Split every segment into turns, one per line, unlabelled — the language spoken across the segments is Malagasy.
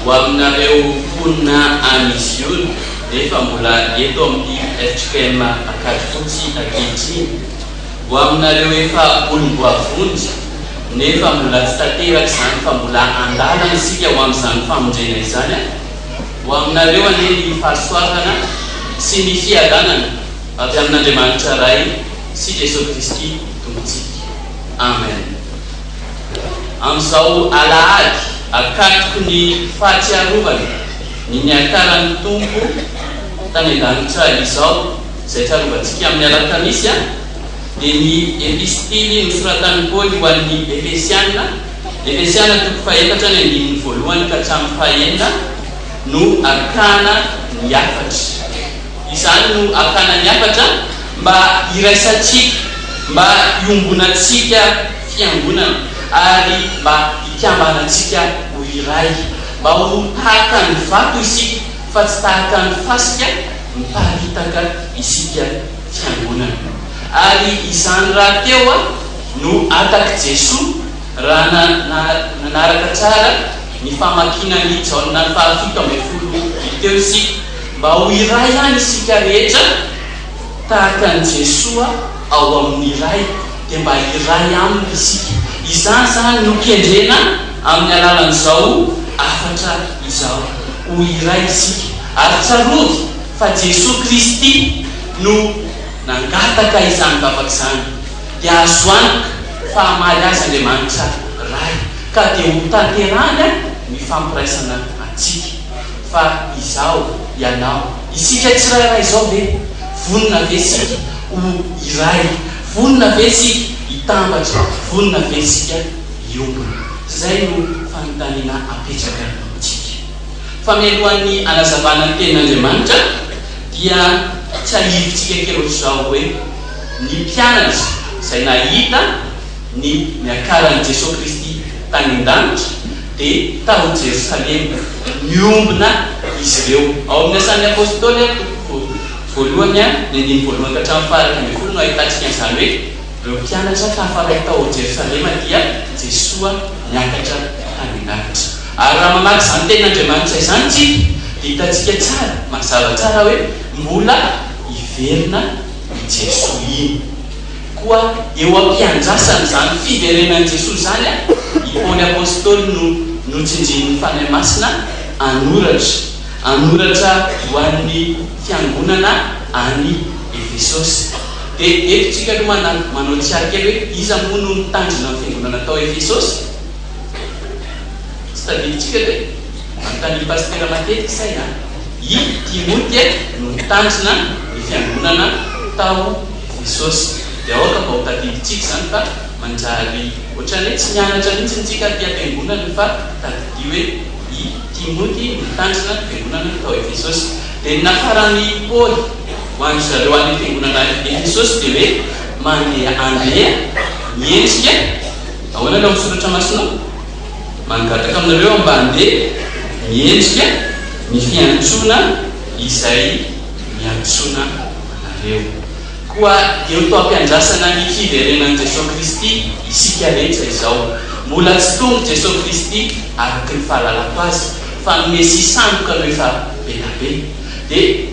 Ho aminareo mponina any Ziona, nefa mbola eto amin'ny fjkm Ankadifotsy ankehitriny. Ho aminareo efa olom-boavonjy, nefa mbola tsy tanteraka izany fa mbola an-dalana isika ho amin'izany famonjena izany. Ho aminareo anie ny fahasoavana sy ny fiadanana avy amin'Andriamanitra Ray sy Jesoa Kristy Tompontsika. Amen. Amin'izao alahady akatoky ny fahatsiarovana ny niakaran'ny Tompo tany an-danitra izao, izay tsarovantsika amin'ny alakamisy, dia ny epistily nosoratan'i Paoly ho an'ny Efesiana, Efesiana toko fahefatra ny andininy voalohany ka hatramin'ny fahenina, no akana ny hafatra. Izany no akana ny hafatra mba hiraisantsika, mba hiombonantsika fiangonana ary mba hikambanantsika ho iray, mba ho tahaka ny vato isika fa tsy tahaka ny fasika miparitaka isika fiangonana. Ary izany rahateo no atak'i Jesoa raha nanaraka tsara ny famakiana ny Jaona faha 17 teo isika, mba ho iray ihany isika rehetra tahaka an'i Jesoa ao amin'ny Ray, dia mba iray Aminy isika. Izany izany no kendrena amin'ny alalan'izao hafatra izao, ho iray isika. Ary tsarovy fa Jesoa Kristy no nangataka izany vavaka izany, dia azo antoka fa hamaly azy Andriamanitra Ray, ka dia ho tanterahany ny fampiraisana antsika. Fa izaho, ianao, isika tsirairay izao ve, vonona ve isika ho iray? Vonona ve isika hitambatra? Vonona ve isika hiombona? Izay no fanontaniana apetraka amintsika. Fa mialohan'ny hanazavana ny Tenin'Andriamanitra dia tsiahivintsika kely ohatr'izao hoe ny mpianatra izay nahita ny niakaran'i Jesoa Kristy tany an-danitra dia tao Jerosalema niombona izy ireo. Ao amin'ny Asan'ny Apostoly toko voalohany ny andininy voalohany ka hatramin'ny faha-11 no ahitantsika an'izany hoe ireo mpianatra tafaray tao Jerosalema dia Jesoa niakatra tany an-danitra. Ary raha mamaky izany tenin'Andriamanitra izany tsika dia hitantsika tsara, mazava tsara hoe mbola hiverina i Jesoa iny. Koa eo am-piandrasana izany fiverenan'i Jesoa izany, i Paoly Apostoly no notsindrian'ny Fanahy Masina hanoratra, hanoratra ho an'ny fiangonana any Efesosy. Dia eto tsika aloha manao tsiahy kely hoe iza moa no nitandrina ny fiangonana tao Efesosy? Tsy tadidintsika ve? Manontanian'i Pasitera matetika izay an! I Timoty no nitandrina ny fiangonana tao Efesosy. Dia aoka mba ho tadidintsika izany fa manjary ohatran'ny hoe tsy mianatra mihitsy isika aty am-piangonana fa tadidio hoe i Timoty no nitandrina ny fiangonana tao Efesosy. Dia ny nafaran'i Paoly ho an-dry zareo any am-piangonana Efesosy dia hoe mandeha andeha miendrika ahoana ilay ao amin'ny soratra masina ao? Mangataka aminareo aho mba handeha miendrika ny fiantsoana izay niantsoana anareo. Koa eo to am-piandrasana ny fiverenan'i Jesoa Kristy isika rehetra izao. Mbola tsy tonga Jesoa Kristy araka ny fahalalako azy fa ny Mesia sandoka no efa be da be. Dia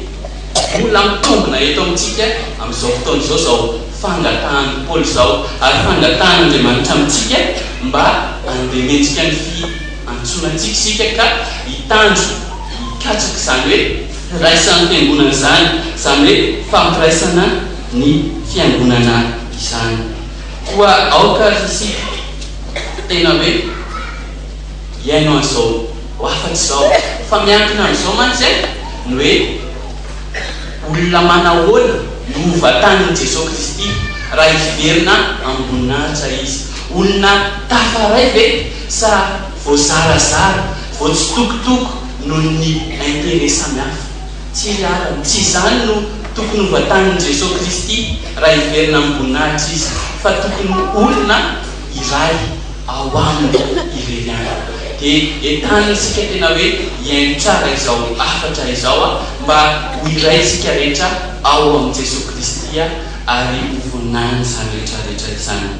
mbola mitombina eto amintsika amin'izao fotoana izao izao fangatahan'i Paoly izao ary fangatahan'Andriamanitra amintsika mba handeha mendrika ny fiantsoana antsika isika ka hitandro hikatsaka izany hoe firaisan'ny fiangonana izany, izany hoe fampiraisana ny fiangonana izany. Koa aoka ary isika tena hoe hihaino an'izao hafatra izao fa miankina amin'izao mantsy ny hoe Olona manahoana no ho vantanin'i Jesoa Kristy raha hiverina amim-boninahitra Izy? Olona tafaray ve sa voazarazara, voatsitokotoko noho ny intérêt samihafa? Tsia ry havana, tsy izany no tokony ho vantanin'i Jesoa Kristy raha hiverina amim-boninahitra Izy, fa tokony ho olona iray ao aminy irery ihany. Dia entanina isika tena hoe hihaino tsara izao hafatra izao mba ho iray isika rehetra ao amin'i Jesoa Kristy ary ho voninahiny izany rehetra rehetra izany.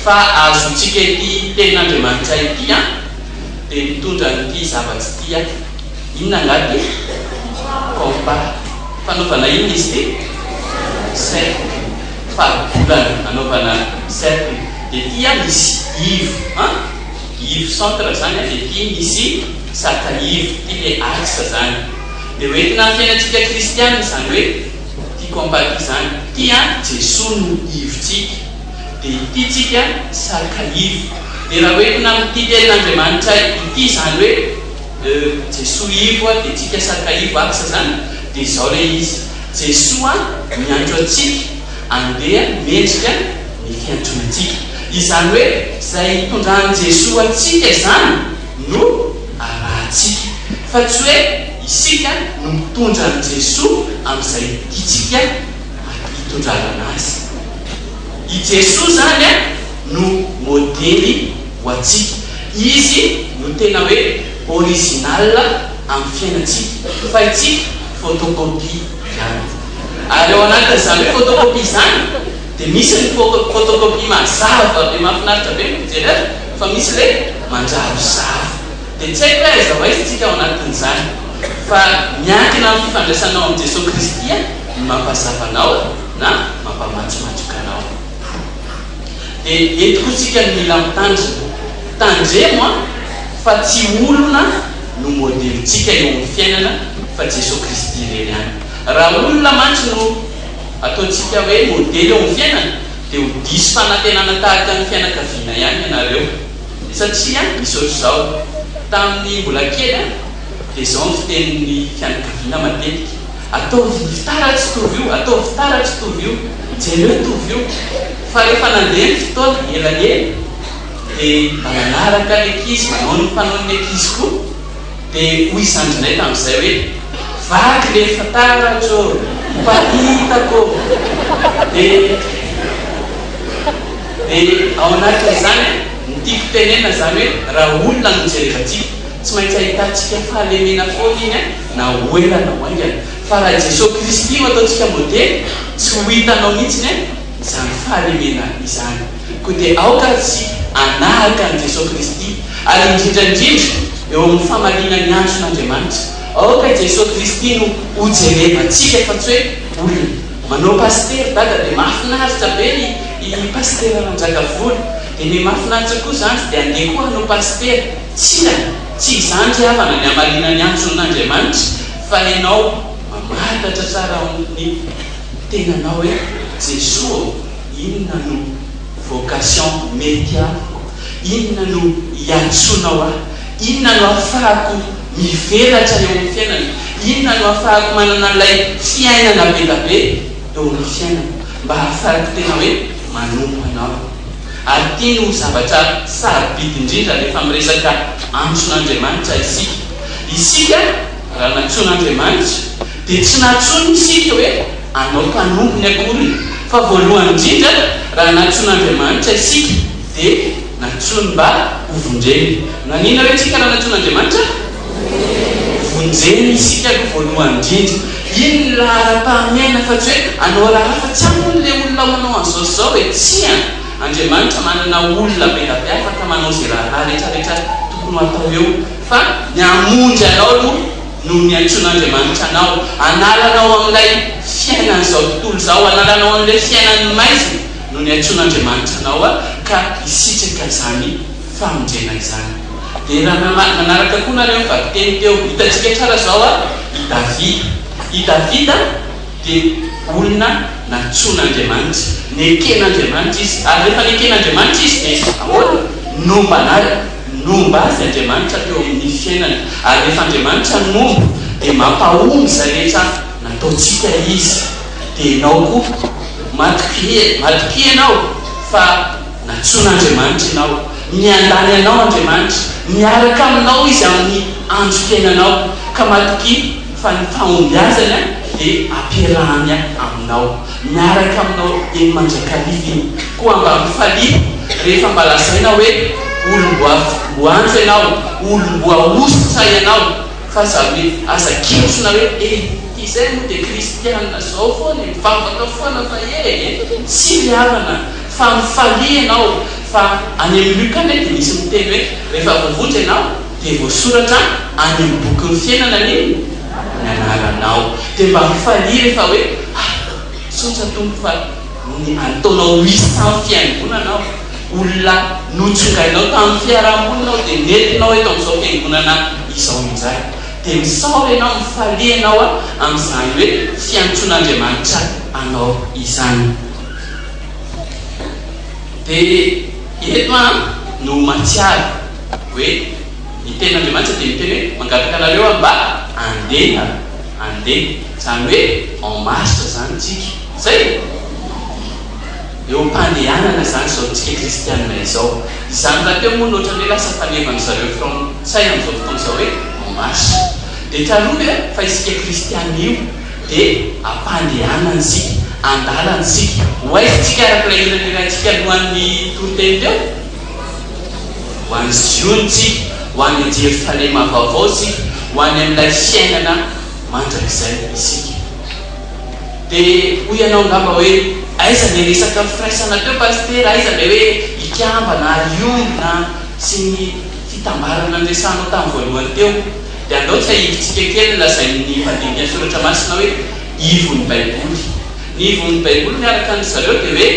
Fa ahazoantsika ity tenin'Andriamanitra ity an! dia mitondra an'ity zavatsy ity aho. Inona angaha ity? Compas. Fanaovana inona izy ity? Cercle. Faribolana anaovana cercle. Dia ity an misy ivo an, ivo centre izany an, dia ity misy saka ivo, ity ilay axe izany. Dia hoentina amin'ny fiainantsika kristiana izany hoe ity compas ity izany. Ity an Jesoa no ivontsika. Dia ity tsika saka ivo. Dia raha hoentina amin'ity tenin'Andriamanitra ity izany hoe Jesoa ivo dia tsika saka ivo axe izany, dia izao ilay izy, Jesoa miantso antsika andeha mendrika ny fiantsoana antsika. Izany hoe izay itondran'i Jesoa antsika izany no arahantsika. Fa tsy hoe isika no mitondra an'i Jesoa amin'izay tiantsika hitondranana azy. I Jesoa izany no modely ho antsika. Izy no tena hoe original amin'ny fiainantsika fa itsika photocopie ihany. Ary ao anatin'izany hoe photocopie izany dia misy ny photocopie mazava be mahafinaritra be ny mijery azy fa misy ilay manjavozavo. Dia tsy haiko hoe aiza ho aiza isika ao anatin'izany fa miankina amin'ny fifandraisanao amin'i Jesoa Kristy no mampazava anao na mampamatsomatsoka anao. Dia eto koa tsika no mila mitandrina. Tandremo an, fa tsy olona no modelintsika eo amin'ny fiainana fa Jesoa Kristy irery ihany. Raha olona mantsy no ataontsika hoe modely eo amin'ny fiainana dia ho diso fanantenana tahaka ny fianakaviana ihany ianareo. Satria misy ohatr'izao, tamin'ny mbola kely an, dia izao ny fitenin'ny fianakaviana matetika, Ataovy fitaratry tovy io, ataovy fitaratry tovy io, jereo tovy io. Fa rehefa nandeha ny fotoana, elaela, dia mba nanaraka ny ankizy, manao ny fanaon'ny ankizy koa. Dia hoy zandrinay tamin'izay hoe, Vaky le fitaratra ô! Mparitaka ô! Dia, dia ao anatin'izany, ny tiako tenenina izany hoe, raha olona no jerevantsika, tsy maintsy ahitantsika fahalemena foana iny an! na ho ela na ho haingana. Fa raha i Jesoa Kristy no ataontsika modely, tsy ho hitanao mihitsy ny izany fahalemena izany. Koa dia aoka ary isika hanahaka an'i Jesoa Kristy, ary indrindra indrindra eo amin'ny famaliana ny antson'Andriamanitra. Aoka i Jesoa Kristy no hojerevantsika fa tsy hoe olona. Manao pasitera dada dia mahafinaritra be i pasitera Ranjakavola. Dia me mahafinaritra koa zandry dia andeha koa hanao pasitera. Tsia! Tsy izany ry havana ny hamaliana ny antson'Andriamanitra fa ianao mamantatra tsara ao amin'ny tenanao hoe Jesoa ô, inona no vocation mety amiko? Inona no iantsoanao ahy? Inona no ahafahako mivelatra eo amin'ny fiainana? Inona no ahafahako manana an'ilay fiainana be da be eo amin'ny fiainako mba ahafahako tena hoe manompo Anao? Ary ity no zavatra sarobidy indrindra rehefa miresaka antson'Andriamanitra isika. Isika raha nantsoin'Andriamanitra dia tsy nantsoiny isika hoe hanao mpanompony akory fa voalohany indrindra raha nantsoin'Andriamanitra isika dia nantsoiny mba ho vonjeny. Naninona hoe tsika raha nantsoin'Andriamanitra? Vonjeny isika aloha voalohany indrindra. Iny ny laharam-pahamehana fa tsy hoe hanao raharaha fa tsy ampy hono ilay olona manao an'izao sy izao e! Tsia! Andriamanitra manana olona be da be afaka manao izay raharaha rehetra rehetra tokony ho atao eo fa ny hamonjy anao aloha no niantsoan'Andriamanitra anao, hanala anao amin'ilay fiainan'izao tontolo izao, hanala anao amin'ilay fiainan'ny maizina no niantsoan'Andriamanitra anao ka hisitraka izany famonjena izany. Dia raha nanaraka koa nareo ny vakiteny teo, hitantsika tsara zao a, i Davida. I Davida dia olona nantsoin'Andriamanitra, neken'Andriamanitra izy, ary rehefa neken'Andriamanitra izy dia ahoana? Nomba an'azy, nomba azy Andriamanitra teo amin'ny fiainany, ary rehefa Andriamanitra nomba dia mampahomby izay rehetra nataontsika Izy. Dia ianao koa, matokia, matokia ianao fa. Nantsoin'Andriamanitra ianao. Miandany anao Andriamanitra. Miaraka aminao Izy amin'ny androm-piainanao. Ka matokia fa ny fahombiazany dia ampiarahany aminao. Miaraka aminao eny mandrakariva iny. Koa mba mifalia rehefa mba lazaina hoe olom-boantso ianao, olom-boahosotra ianao. Fa aza hoe, aza kentrona hoe eh, izay moa dia kristianina zao foana e, mivavaka foana fa eh e. Tsia ry havana. Fa mifalia ianao fa any amin'ny Luc any dia misy miteny hoe rehefa voavonjy ianao dia. dia voasoratra any amin'ny bokin'ny fiainana ny ny anaranao. Dia mba mifalia rehefa hoe ah, misaotra Tompo fa ny ataonao isan'ny fiangonana aho, olona notsongainao tamin'ny fiarahamonina aho dia nentinao eto amin'izao fiangonana izao indray. Dia misaora ianao, mifalia ianao amin'izany hoe fiantsoan'Andriamanitra anao izany. Dia eto aho no mahatsiaro hoe ny tenin'Andriamanitra dia miteny hoe mangataka anareo aho mba handeha, handeha. Izany hoe en marche izany tsika. Izay e! Eo am-pandehanana izany izao tsika kristianina izao. Izany rahateo moa no ohatran'ny hoe lasa fanevan'ny zareo frantsay amin'izao fotoana izao hoe en marche. Dia tsarovy fa isika kristianina io dia am-pandehanana isika, an-dalana isika. Ho aiza isika araka ilay hira nirahintsika alohan'ny toriteny teo? Ho any Ziona isika, ho any Jerosalema vaovao isika, ho any amin'ilay fiainana mandrakizay isika. Dia hoy ianao angamba hoe, aiza ilay resaka firaisana teo Pasitera, aiza ilay hoe hikambana ary hiombona sy ny fitambarana niresahanao tamin'ny voalohany teo? Dia andao tsiahivintsika kely ny lazain'ny mpandinika ny Soratra Masina hoe ivon'ny Baiboly. Ny ivon'ny Baiboly miaraka amin-dry zareo dia hoe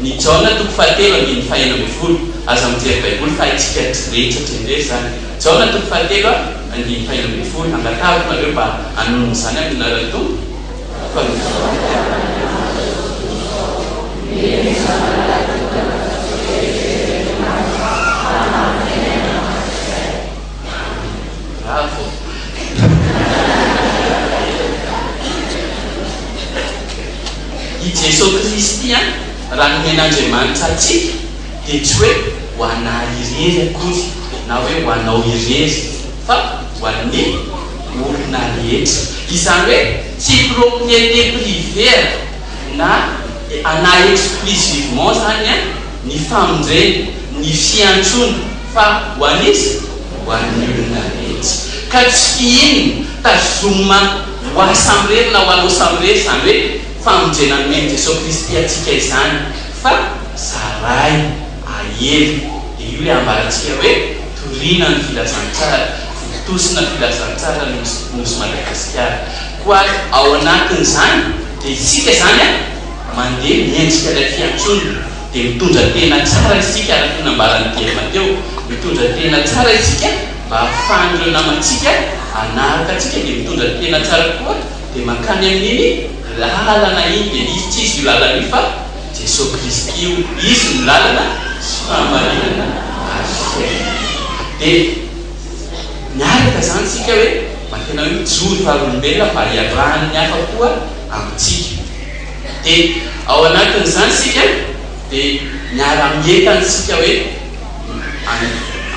ny Jaona toko fahatelo andininy faha-16. Aza mijery Baiboly fa haintsika rehetra tsendrery izany. Jaona toko fahatelo andininy faha-16. Angatahako nareo mba hanonona izany amin'ny anaran'ny Tompo. Fa. Bravo. I Jesoa Kristy an, raha nomen'Andriamanitra antsika dia tsy hoe ho anà irery akory na hoe ho anao irery fa ho an'ny olona rehetra. Izany hoe tsy propriété privée na anà exclusivement izany an ny famonjena, ny fiantsoana fa ho an'iza? Ho an'ny olona rehetra. Ka tsy fihinina, tazomina ho ahy samirery na ho anao samirery izany hoe famonjena nomen'i Jesoa Kristy antsika izany fa zaraina, aely. Dia io ilay ambarantsika hoe toriana ny filazantsara, vontosina filazantsara ny Nosy Madagasikara. Koa ao anatin'izany dia isika izany an, mandeha miendrika ilay fiantsoana. Dia mitondra tena tsara isika araka ny nambaran'i Guilherme teo, mitondra tena tsara isika mba hahafahan'ireo namantsika hanaraka antsika dia mitondra tena tsara koa dia mankany amin'iny lalana iny dia izy tsy izy io lalana io fa Jesoa Kristy io, Izy no lalana sy fahamarinana ary fiainana. Dia miaraka izany isika hoe mba tena hoe mijoro vavolombelona mba hiarahan'ny hafa koa amintsika. Dia ao anatin'izany isika dia miara-mientana isika hoe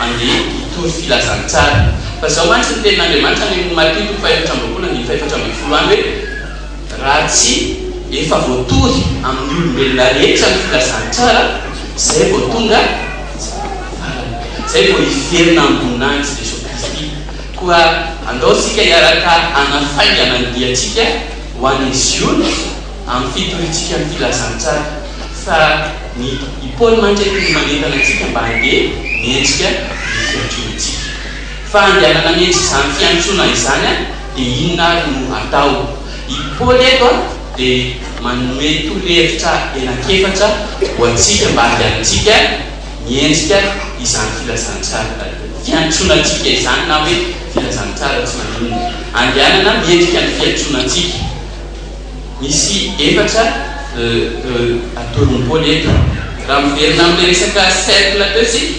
andeha hitory filazantsara. Fa izao mantsy ny tenin'Andriamanitra any amin'ny Matio toko faha-24 andininy faha-14 any hoe raha tsy efa voatory amin'ny olombelona rehetra ny filazantsara izay vao tonga farany, izay vao hiverina am-boninahitry Jesoa Kristy. Koa andao isika hiaraka hanafaingana ny diantsika ho any Ziona amin'ny fitoriantsika ny filazantsara, fa ny i Paoly mantsy eto no manentana antsika mba handeha mendrika ny fiantsoantsika. Fa handehanana mendrika izany fiantsoana izany dia inona ary no atao? I Paoly eto dia manome torohevitra enankiefatra ho antsika mba handehanantsika miendrika izany filazantsara, fiantsoana antsika izany na hoe filazantsara tsy maninona. Andehanana miendrika ny fiantsoana antsika. Misy efatra atoron'i Paoly eto. Raha miverina amin'ilay resaka cercle teo isika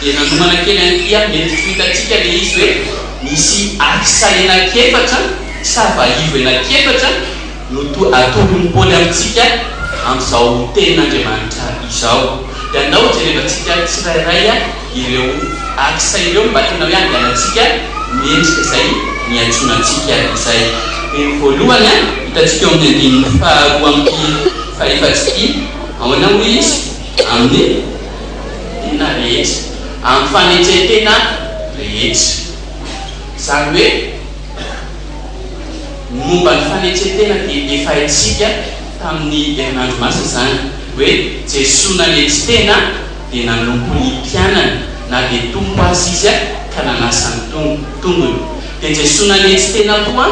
dia nanomana kely an'ity aho, mety tsy ho hitantsika ilay izy hoe misy axe enankiefatra, sava ivo enankiefatra no atoron'i Paoly amintsika amin'izao tenin'Andriamanitra izao. Dia andao hojerevantsika tsirairay ireo axe ireo mba tena hoe andehanantsika mendrika izay niantsoana antsika izay. Dia ny voalohany, hitantsika eo amin'ny andininy faharoa amin'ity fahefatsy ity, ahoana hoy izy? Amin'ny tena rehetra, amin'ny fanetren-tena rehetra. Izany hoe. Ny momba ny fanetren-tena dia efa haintsika tamin'ny herinandro lasa izany, hoe Jesoa nanetry tena dia nanompo ny mpianany na dia Tompo aza Izy. ka nanasa ny tongony. Dia Jesoa nanetry tena koa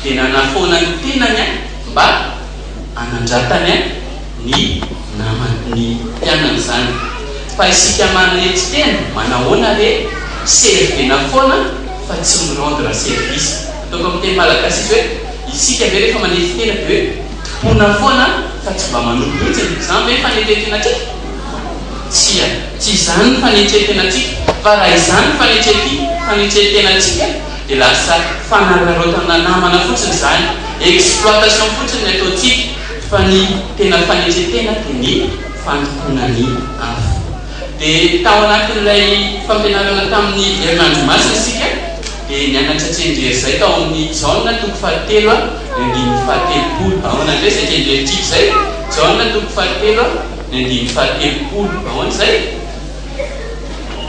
dia nanafoana ny tenany mba hanandratany ny namany, ny mpianany izany. Fa isika manetry tena, manahoana re? Servina foana fa tsy mi-rendre service. Ataoko amin'ny teny malagasy izy hoe, isika ve rehefa manetry tena dia hoe tompoina foana fa tsy mba manompo mihitsy? Izany ve ny fanetren-tenantsika? Tsia, tsy izany ny fanetren-tenantsika. Fa raha izany ny fanetren-tenantsika dia lasa fanararaotana namana fotsiny izany, exploitation fotsiny ny ataontsika, fa ny tena fanetren-tena dia ny fanompoana ny hafa. Dia tao anatin'ilay fampianarana tamin'ny herinandro masina isika dia nianatra tsianjery izay tao amin'ny Jaona toko fahatelo ny andininy fahatelopolo. Ahoana indray izay tsianjerintsika izay? Jaona toko fahatelo ny andininy fahatelopolo. Ahoana izay?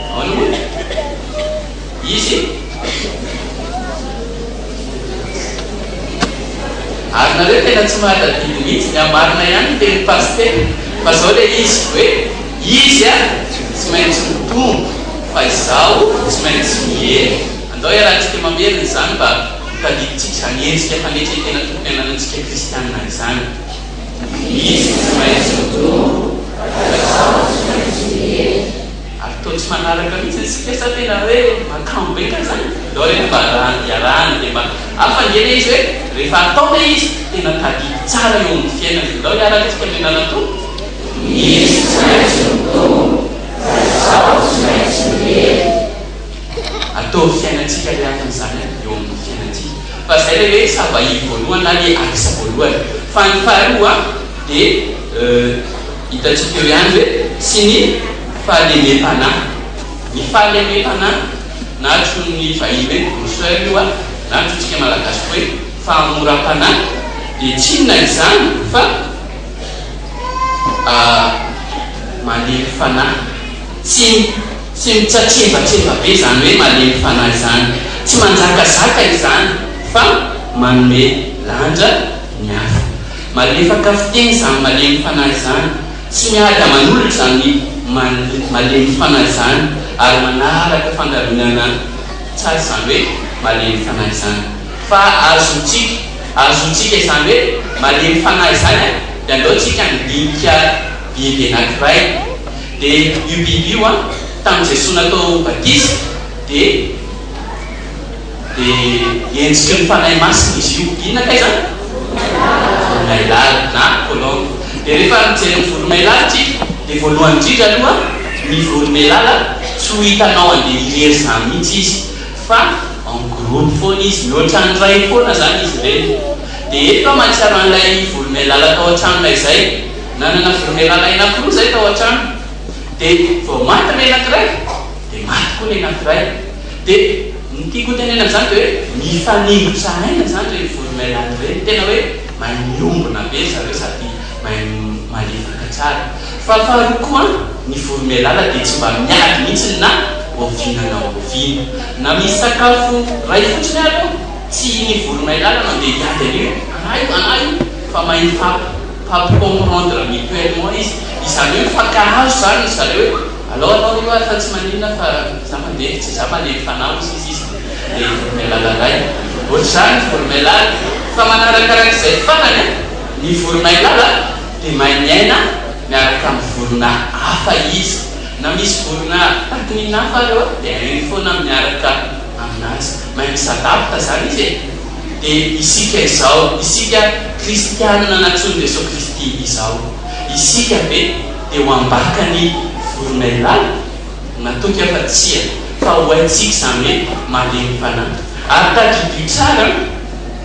Ahoana moa? Izy? Ary nareo tena tsy mahatadidy mihitsy, ny marina ihany ny tenin'i Pasitera, fa zao le izy hoe izy a tsy maintsy mitombo fa izaho tsy maintsy mihena. Andao iarahantsika mamerina izany mba ho tadidintsika izany endrika fanetren-tena tokony ananantsika kristianina izany. Izy tsy maintsy mitombo fa izaho tsy maintsy mihena. Ary toa tsy manaraka mihitsy isika sa tena hoe makamo be ka zany? Ndao re mba iarahana dia mba hafa ange le izy hoe rehefa atao le izy tena tadidy tsara eo amin'ny fiainana. Ndao hiaraka isika mianala Tompo.
Izy tsy maintsy mitombo fa izaho tsy maintsy mihena.
Ataovy fiainantsika le aton'izany eo amin'ny fiainantsika. Fa zay le hoe sava-hidy voalohany na le axe voalohany. Fa ny faharoa dia Hitantsika eo ihany hoe tsy ny fahalemem-panahy. Ny fahalemem-panahy, na antsoin'ny vahiny hoe douceur io na antsointsika Malagasy koa hoe fahamoram-panahy, dia tsy inona izany fa malemy fanahy. Tsy tsy mitsatrembatremba be izany hoe malemy fanahy izany. Tsy manjakazaka izany fa manome lanja ny hafa. Malefaka fiteny izany malemy fanahy izany, tsy miady aman'olona izany malemy fanahy izany ary manaraka fandaminana tsara izany hoe malemy fanahy izany. Fa azontsika, azontsika izany hoe malemy fanahy izany an, dia andao tsika handinika biby anankiray. Dia io biby io an, tamin'i Jesoa natao batisa dia. Dia endriky ny Fanahy Masina izy io. Inona kay izany? Voromailala na colombe. Dia rehefa mijery ny voromailala isika, dia voalohany indrindra aloha, ny voromailala tsy ho hitanao handeha irery izany mihitsy izy, fa en groupe foana izy, mihoatra ny iray foana izany izy ireny. Dia eto aho mahatsiaro an'ilay voromailala tao an-tranonay izay. Nanana voromailala anankiroa izahay tao an-trano. Dia vao maty ilay anankiray, dia maty koa ilay anankiray. Dia ny tiako hotenenina amin'izany dia hoe mifaningotra aina izany ireny voromailala ireny, tena hoe mahay miombona be ry zareo sady mahay malefaka tsara. Fa faharoa koa ny voromailala dia tsy mba miady mihitsy na oviana na oviana. Na misy sakafo iray fotsiny ary eo, tsy ny voromailala no andeha hiady an'io, anà io, anà io, fa mahay mifampi-comprendre mutuellement izy. Izany hoe mifankahazo izany ry zareo hoe. Alao anao io ary fa tsy maninona fa za mandeha tsy za malemy fanahy hoy sisa izy le voromailala ray. Ohatr'izany ny voromailala fa manarakarak'izay farany an, ny voromailala dia mahay miaina miaraka amin'ny vorona hafa izy. Na misy vorona takin'inona hafa ary eo dia hainy foana miaraka aminazy. Mahay mi-s'adapte zany izy e. Dia isika izao, isika kristianina nantsoin'i Jesoa Kristy izao, isika ve dia ho ambakany voromailala? Matoky aho fa tsia, fa ho haintsika izany hoe malemy fanahy. Ary tadidio tsara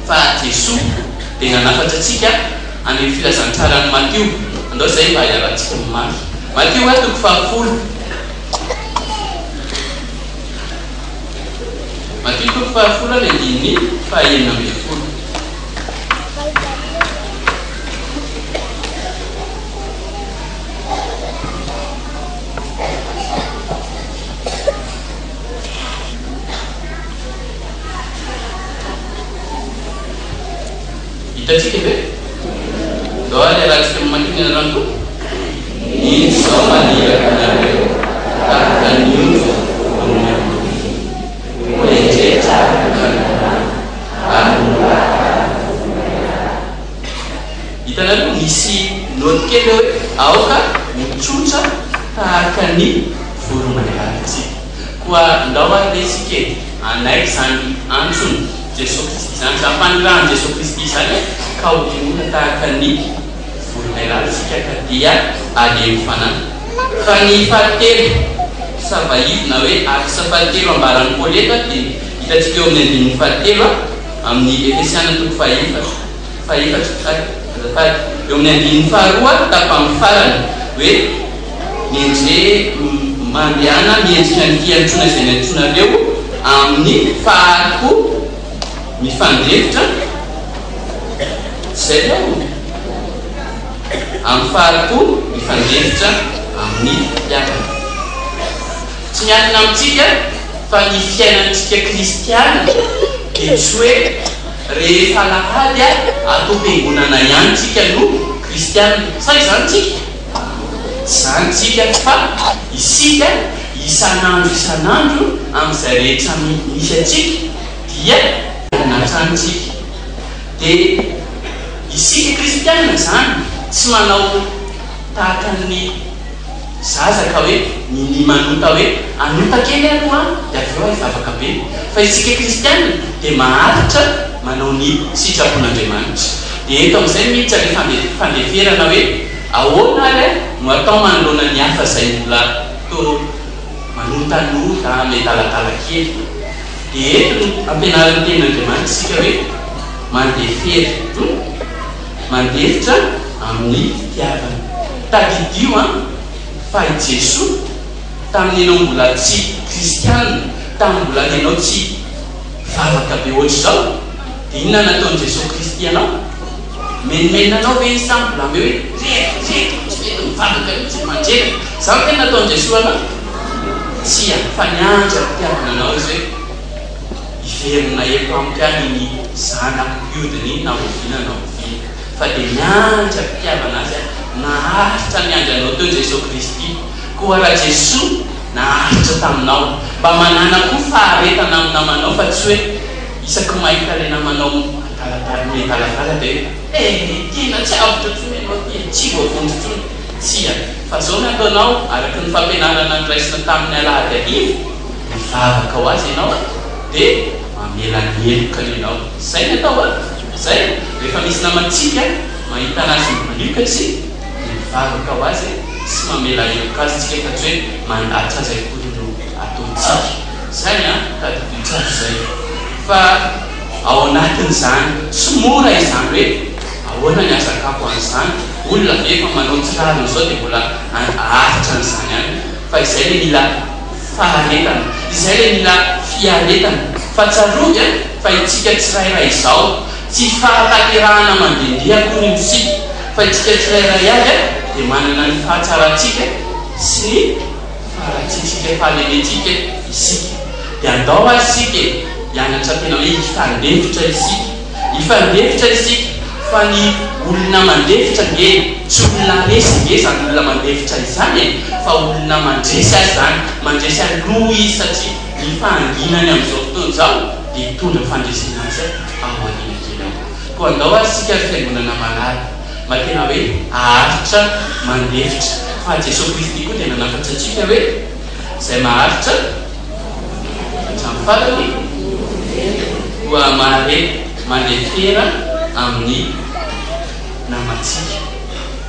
fa Jesoa dia nanafatra antsika any amin'ny filazantsaran'i Matio, andao izay mba hiarahantsika mamaky. Matio toko fahafolo. Matio toko fahafolo ny andininy faha-16. Hitantsika ve? Ndao ary iarahantsika mamaky ny anaran'ny Tompo. Indro izao maniraka anareo tahaka ny ondry amin'ny amboadia. Voromailala isika. Koa ndao ary re isika e, hanaiky izany antson'i Jesoa Kristy izany, izany fanirahan'i Jesoa Kristy izany ka ho tonona tahaka ny voromailala isika ka dia alemy fanahy. Fa ny fahatelo, savaivy na hoe axe fahatelo ambaran'i Paoly eto dia hitantsika eo amin'ny andininy fahatelo amin'ny Efesiana toko fahefatra, fahefatra, hay, azafady, eo amin'ny andininy faharoa tapany farany hoe, Mendreha mandehana miendrika ny fiantsoana izay niantsoanareo amin'ny fahari-po mifandefitra, izay ve ao? Amin'ny fahari-po mifandefitra amin'ny fitiavana. Tsy miankina amintsika fa ny fiainantsika kristiana dia tsy hoe rehefa alahady ato am-piangonana ihany tsika no kristiana. Sa izany tsika? Izany tsika fa isika isan'andro isan'andro amin'izay rehetra misy antsika dia hatrany tsika. Dia isika kristiana izany tsy manao tahaka ny zaza ka hoe minia manota hoe hanota kely aloha aho dia avy eo aho hivavaka be. Fa isika kristiana dia maharitra manao ny sitrapon'Andriamanitra. Dia eto amin'izay miditra ilay fandeferana hoe ahoana ary no atao manoloana ny hafa izay mbola toa manotanota, miadaladala kely. Dia eto no ampianarin'ny Tenin'Andriamanitra isika hoe mandefera, mandefitra amin'ny fitiavana. Tadidio an, fa i Jesoa tamin'ny ianao mbola tsy kristiana, tamin'ny mbola ianao tsy mpivavaka be ohatr'izao, dia inona nataon'i Jesoa Kristy anao? Menomenona anao ve Izy sa mbola hoe reto, reto, tsy mety mivavaka mihitsy, mandreraka. Izany ve no nataon'i Jesoa anao? Tsia, fa niandry am-pitiavana anao Izy hoe hiverina eto amiko ihany iny zanako mpiodina iny na oviana na oviana. Fa dia niandry am-pitiavana azy aho. Naharitra niandry anao teo Jesoa Kristy. Koa raha Jesoa naharitra taminao, mba manàna koa faharetana amin'ny namanao fa tsy hoe isaky mahita ilay namanao adaladala miadaladala dia hoe eh, tena tsy avotra intsony ianao ity e, tsy voavonjy intsony. Tsia, fa izao no ataonao, araka ny fampianarana noraisina tamin'ny alahady hariva, mivavaka ho azy ianao dia mamela ny helokany ianao. Izay no atao an! Izay! Rehefa misy namantsika mahita an'azy mibalioka isika dia mivavaka ho azy sy mamela heloka azy isika fa tsy hoe mandatra azy akory no ataontsika. Izay an! Tadidio tsara izay. Fa ao anatin'izany, tsy mora izany hoe ahoana ny ahazakako an'izany, olona ve efa manao tsy rariny izao dia mbola haharitra an'izany ihany. Fa izay ilay mila faharetana, izay ilay mila fiaretana. Fa tsarovy an, fa itsika tsirairay izao, tsy fahatanterahana mandehandeha akory io isika, fa itsika tsirairay avy an, dia manana ny fahatsarantsika sy ny faharatsiantsika, fahalementsika isika. Dia andao ary isika e, hianatra tena hoe hifandefitra isika. Hifandefitra isika, fa ny olona mandefitra ange, tsy olona resy ange izany olona mandefitra izany e, fa olona mandresy azy izany, mandresy aloha izy satria ny fahanginany amin'izao fotoana izao dia hitondra fandresena azy ao aoriana kely ao. Koa andao ary isika ry Fiangonana malala, mba tena hoe haharitra mandefitra, fa Jesoa Kristy koa dia nanafatra antsika hoe, Izay maharitra hatramin'ny farany koa mahare mandefera amin'ny namantsika.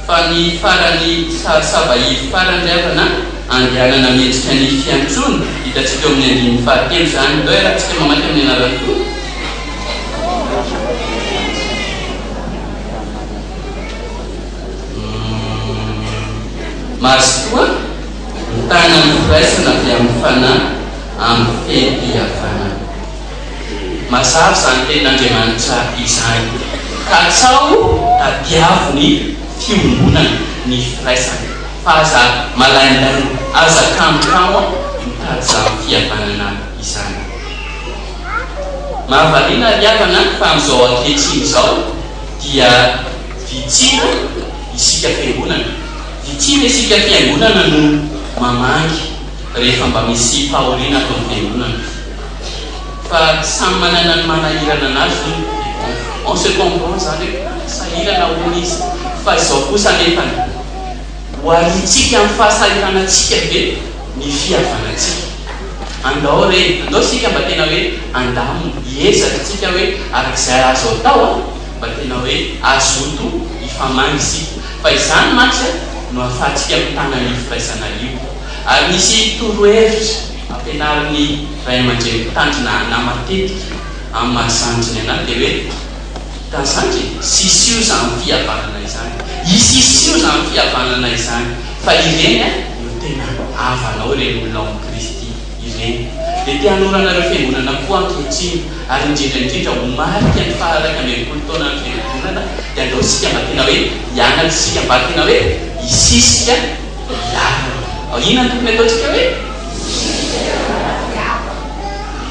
Fa ny farany sava ivy farany ry havana andehanana mendrika ny fiantsoana, hitantsika eo amin'ny andininy fahatelo izany. Ndao iarahantsika mamaky amin'ny anaran'ny Tompo. Mazotoa. Mitana ny firaisana avy amin'ny Fanahy amin'ny fehim-pihavanana. Mazava izany tenin'Andriamanitra izany. Katsaho tadiavo ny fiombonana, ny firaisana. Fa aza malaindaina, aza kamokamo mitady izany fihavanana izany. Mahavariana ry havana fa amin'izao ankehitriny izao dia vitsiana isika fiangonana. Vitsiana isika fiangonana no mamangy rehefa mba misy fahoriana ato amin'ny fiangonana. Fa samy manana ny manahirana anazy hono dia bon, on se comprend zany hoe sahirana hono izy. Fa izao kosa anefany, ho arintsika amin'ny fahasahiranantsika ve? ny fihavanantsika. Andao re, andao isika mba tena hoe handamina, hiezaka isika hoe araka izay azo atao an, mba tena hoe hazoto hifamangy isika. Fa izany mantsy no ahafahantsika mitana an'io firaisana io. Ary misy torohevitra ampianarin'ny ray aman-dreny mpitandrina anà matetika amin'ny maha zandriny anà dia hoe, Tazandry e, sisio izany fihavanana izany, isisio izany fihavanana izany, fa ireny no tena havanao ireny olona ao amin'i Kristy ireny. Dia te hanoro anareo fiangonana koa ankehitriny, ary indrindra indrindra ho marika ny faha 21 taonan'ny fiangonana, dia andao isika mba tena hoe hianatra isika mba tena hoe hisisika hihavana. Inona no tokony ataontsika hoe?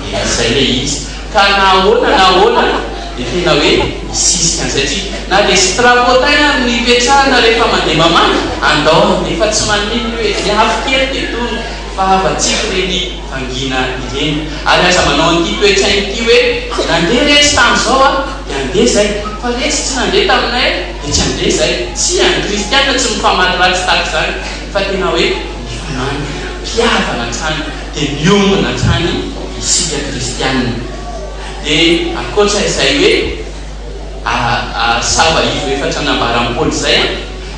Dia izay ilay izy. Ka na ahoana na ahoana dia tena hoe misisika an'izay tsika. Na dia strapontin ary no ipetrahana rehefa mandeha mamaky, andao handeha fa tsy maninona io e, ny afo kely dia tonga fa havantsika ireny vangiana ireny. Ary aza manao an'ity toe-tsaina ity hoe nandeha retsy tamin'izao a, dia handeha izay, fa retsy tsy nandeha taminay dia tsy handeha izay. Tsia, ny kristiana tsy mifamaly ratsy tahaka izany fa tena hoe mifamangy, mpihavana hatrany. Dia miombona hatrany isika kristianina. Dia ankoatra izay hoe sava ivo efatra nambaran'i Paoly izay an,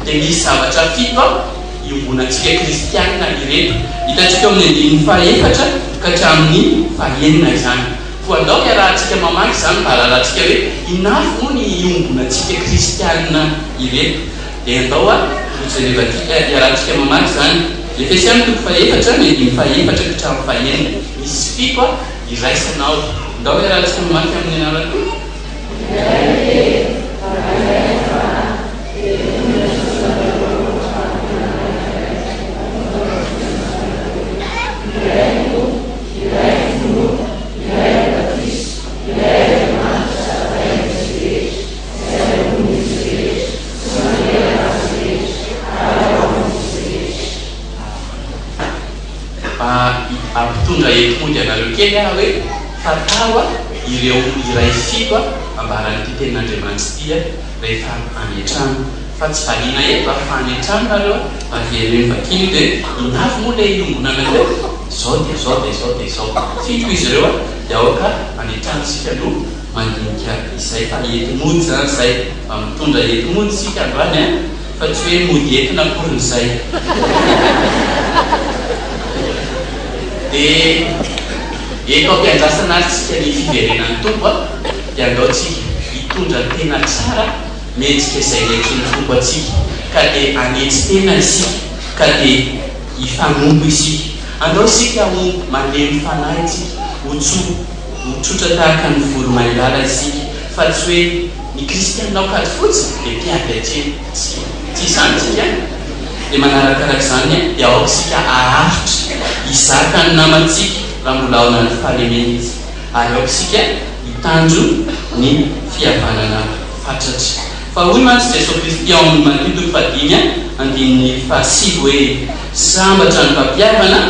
dia misy zavatra fito iombonantsika kristianina ireto. Hitantsika eo amin'ny andininy fahaefatra ka hatramin'ny fahenina izany. Koa andao hiarahantsika mamaky izany mba hahalalantsika hoe inona avy moa ny iombonantsika kristianina ireto. Dia andao a hojerevantsika hiarahantsika mamaky izany. Efesiana toko fahefatra ny andininy fahefatra ka hatramin'ny fahenina. Misy fito a iraisana ao. Andao hiarahantsika mamaky amin'ny anaran'ny Tompo.
Iray hery, ary iray fanahy, dia tonga soa daholo ny fahatongavanay Iray ny Tompo, iray ny finoana, iray ny batisa, iray Andriamanitra sady Rain'izy rehetra, izay ambonin'izy rehetra sy manerana azy rehetra ary ao amin'izy rehetra.
Mba hampitondra enti-mody anareo kely aho hoe fantaro ireo iray fito ambaran'ity tenin'Andriamanitra ity rehefa any an-trano. Fa tsy valiana eto fa any an-trano nareo mba avereno vakiana io dia hoe inona avy moa ilay iombonanareo? Izao dia izao dia izao dia izao. Fito izy ireo dia aoka any an-trano isika no mandinika izay fa enti-mody izany izay. Mba mitondra enti-mody isika androany an! Fa tsy hoe mody entina akoriny izay. Dia eto am-piandrasana ary tsika ny fiverenan'ny Tompo a, dia andao tsika hitondra tena tsara mendrika izay niantsoan'ny Tompo antsika, ka dia hanetry tena isika, ka dia hifanompo isika. Andao isika ho malemy fanahy tsika, ho tso, ho tsotra tahaka ny voromailala isika, fa tsy hoe Ny kristianina ao Kadifotsy dia mpiady hatreny. Tsia. Tsy izany tsika an! Dia manarakaraka izany dia aoka isika haharitra hizaka ny namantsika raha mbola ao anaty fahalemena izy. Ary aoka isika hitandro ny fihavanana fatratra. Fa hoy mantsy Jesoa Kristy ao amin'ny Matio toko fahadimy andininy fahasivy hoe, Sambatra ny mpampihavana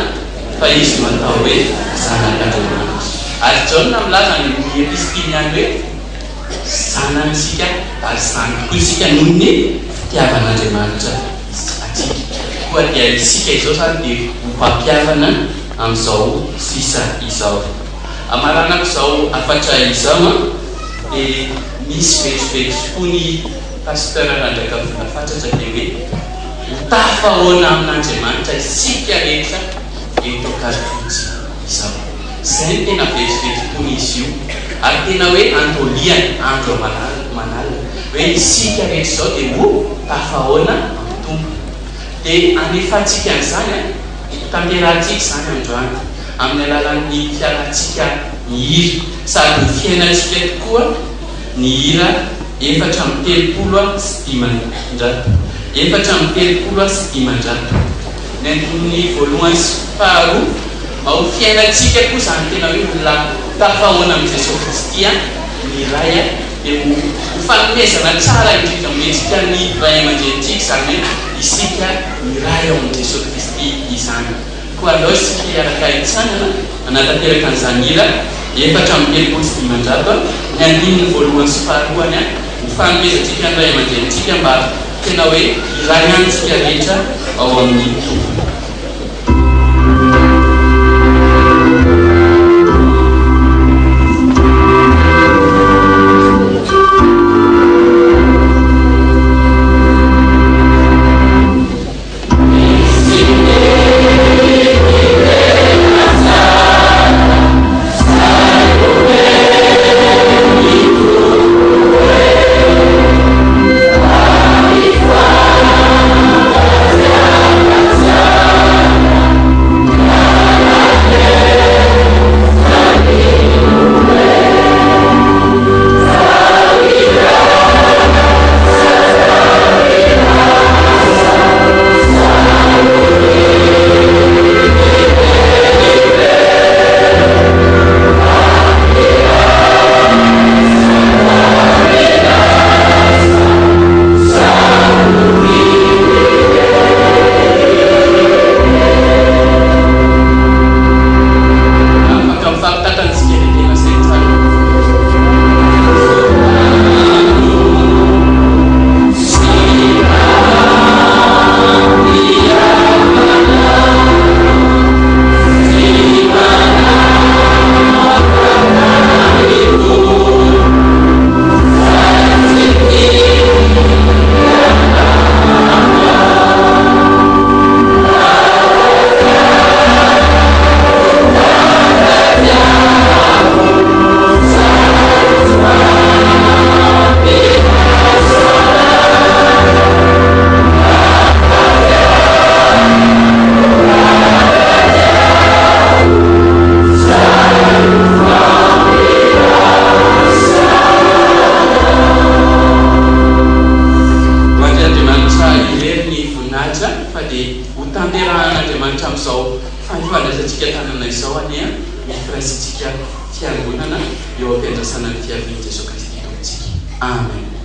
fa izy no atao hoe zanak'Andriamanitra. Ary Jaona milaza any amin'ny epistily ihany hoe, Zanany isika ary zany tokoa isika noho ny fitiavan'Andriamanitra antsika. Koa dia isika izao izany dia ho mpampihavana amin'izao sisa izao. Amaranako izao hafatra izao an, dia misy vetsovetso koa ny Pasteur Randrakavola fatratra dia hoe ho tafahoana amin'Andriamanitra isika rehetra eto Ankadifotsy izao. Izay no tena vetsovetsom-pon'izy io. Ary tena hoe andoliany andro aman'alina. Hoe isika rehetra izao dia ho tafahaona amin'ny Tompo. Dia anefantsika an'izany an, tanterahantsika izany androany. Amin'ny alalan'ny fiarahantsika mihira. Sady ho fiainantsika tokoa ny hira 534. 534. Ny andininy voalohany sy faharoa, mba ho fiainantsika koa izany tena hoe olona tafahoana amin'i Jesoa Kristy ny Ray dia ho ho fanomezana tsara indrindra omentsika ny ray aman-drenintsika izany hoe isika miray ao amin'i Jesoa Kristy izany. Koa aleo isika hiaraka hitsangana hanatanteraka an'izany hira 534, ny andininy voalohany sy faharoany, ho fanomezantsika ny ray aman-drenintsika mba tena hoe iray ihany isika rehetra ao amin'ny Tompo. voninahitra fa dia ho tanterahan'Andriamanitra amin'izao fandraisantsika tanana izao anie ny firaisantsika fiangonana eo am-piandrasana ny fiavian'i Jesoa Kristy Tompontsika. Amen.